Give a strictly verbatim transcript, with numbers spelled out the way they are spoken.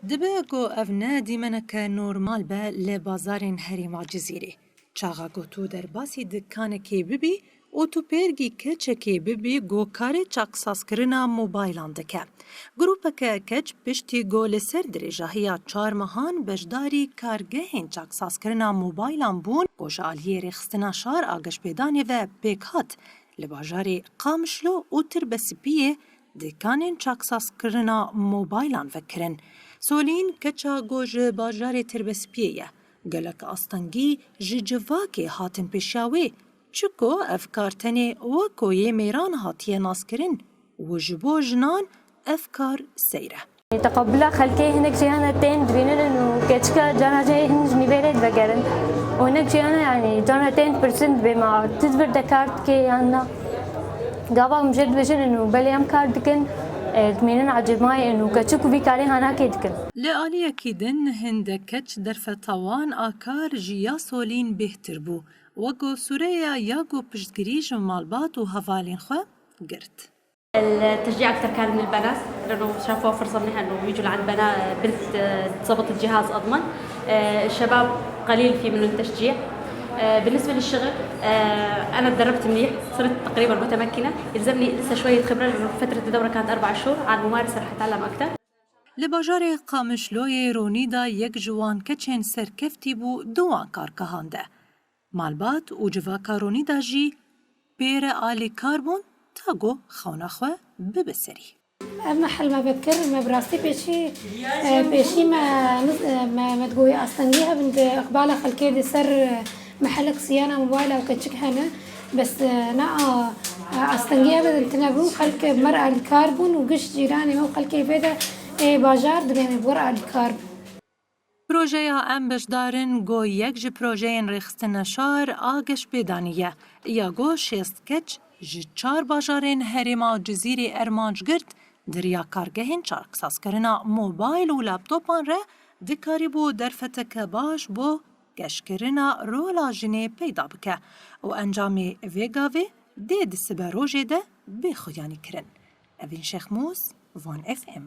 Dibe ku ev ne dîmeneke normal be li bazarên herêma Cizîrê. Çaxa ku tu derbasî dikanekê bibî û tu pêrgî keçekê bibî ku karê çaksazkirina mobaylan dike. Grûpeke keç piştî ku li ser dirêjahiya çar mehan beşdarî kargehên çaksazkirina mobaylan bûn ku ji aliyê rêxistina şar a geşpêdanê ve pêk hat, li bajarê Qamişlo û Tirbespiyê dikanên çaksazkirina mobaylan vekirin. Solîn keça ku ji bajarê Tirbespiyê ye, gelek astengî ji civakê hatin pêşiya wê, çi ku ev kar tenê wek ku yê mêran hatiye naskirin û ji bo jinan ev kar seyr e. Teqabila xelkê hinek jî hene tên dibînin û keçika cana jê hin ji nîvê rê divegerin. Û hinek jî hene, yanî cana tên dipirsin dibê ma tu di vir de kar dikê yan na. Gava em jê dibêjin û belê em kar dikin, e, dimînin ecêbmayê û keçik û vî karê hanakê dikin. Li aliyekî din hindek keç derfeta wan a kar ji ya solîn bêhtir bû. Wek ku sûreya ya ku piştgirî ji malbat û hevalên xwe girt. التشجيع أكثر كان من البنات، لأنه شافوا فرصة منها إنه يجوا لعند بنات، بنت، آه، تظبط الجهاز أضمن. آه، الشباب قليل في منهم تشجيع. آه، بالنسبة للشغل، آه، أنا تدربت منيح، صرت تقريبًا متمكنة. يلزمني لسه شوية خبرة، لأنه فترة الدورة كانت أربع شهور، على الممارسة رح أتعلم أكثر. Li bajarê Qamişloyê Ronîda yek ji wan keçên serkeftî bû di wan kargehan de. Malbat û civaka Ronîda jî pê re alîkar bûn ta ku xewna xwe bibe serî. Ev mehel me vekir, me bi rastî pêşî, e, pêşî me niz-, e, me, me digoyê astengî hebin di iqbala xelkê di ser, e, mehelek siyana mobayla û keçik hene. Bes, e, na, e, astengî hebin tine bû, xelk bi me re alîkar bûn û giş cîranê me û xelkê vê de ê bajar dibê me bi we re alîkar bûn. Projeya Em Beşdar in ku yek ji projeyên rêxistina şar a geşpêdanî ye, ya ku şêst keç ji çar bajarên herêma Cizîrê armanc girt, di riya kargehên çaksazkirina mobayl û laptopan re dikarîbû derfeteke baş bo geşkirina rola jinê peyda bike û encamê vê gavê dê di siberojê de bê xuyanî kirin. Evîn Şêxmûs, Van F M.